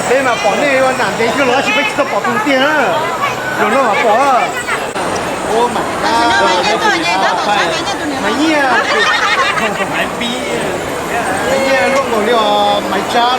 Peb mas pom nej ua nam ntev kawg los tab sis peb tsis tau pom tus tiag na. Zaum no mas pom. Maiv Nyiaj, Maiv Nyiaj luaj nkaus li os Maiv Tsab lawm.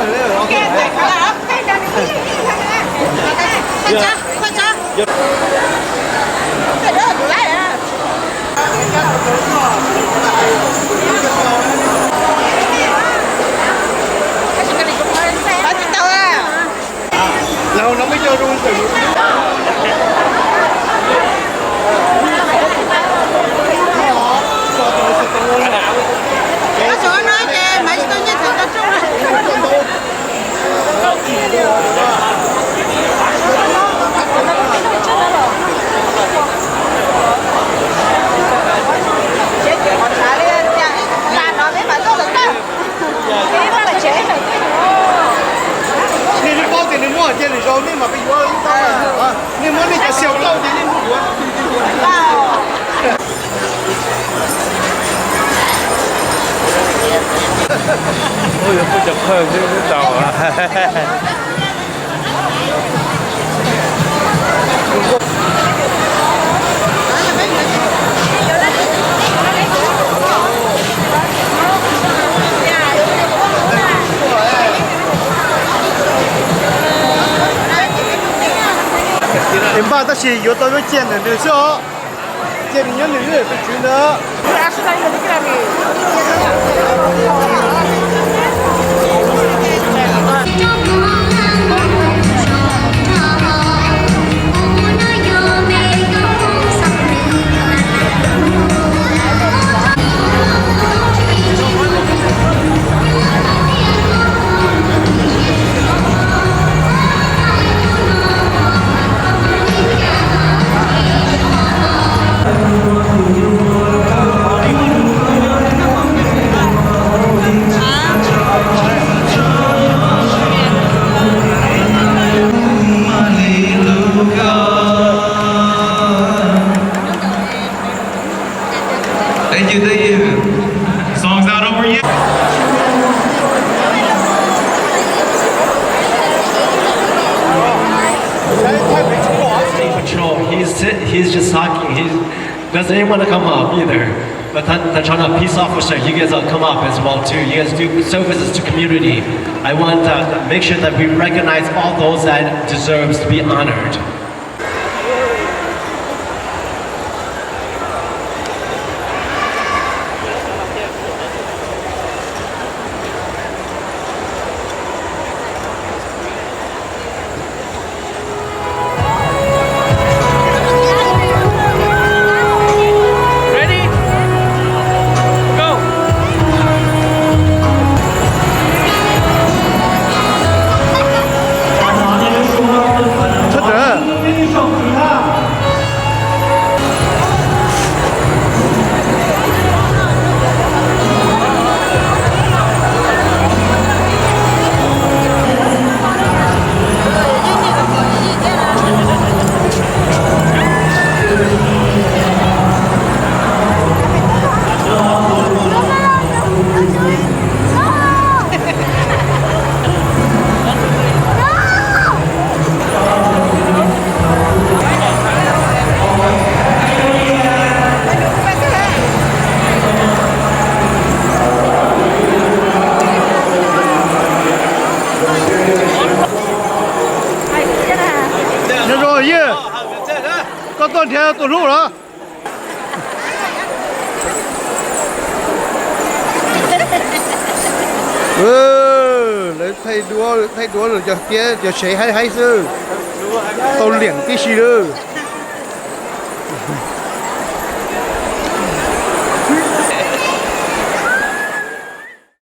Laug no muaj cov zoo ntawm Nej twb paub tias nws muaj cia lwm zaus nej mam pib yuav ib tau. Nej muab nej cov xyaum tau ces nej mus yuav. Ua yuav pub cov phawj xwb tau. Es npaj tab sis yuav tau lub cia ntawm nws xwb os. Cia nws nyob nws lub tus tswv ntawd. Thank you, thank you. Song's not over yet. Patrol. He's he's just talking. He doesn't even want to come up either. But Tan Tan Chana, peace officer, you guys all come up as well too. You guys do services to community. I want to make sure that we recognize all those that deserves to be honored. Nyob zoo Yias, koj tuaj nrhiav tus hlub los? Lawv thaij duab, thaij duab los cov tiab cov sev haib haib xwb, tau liam tib si lawm.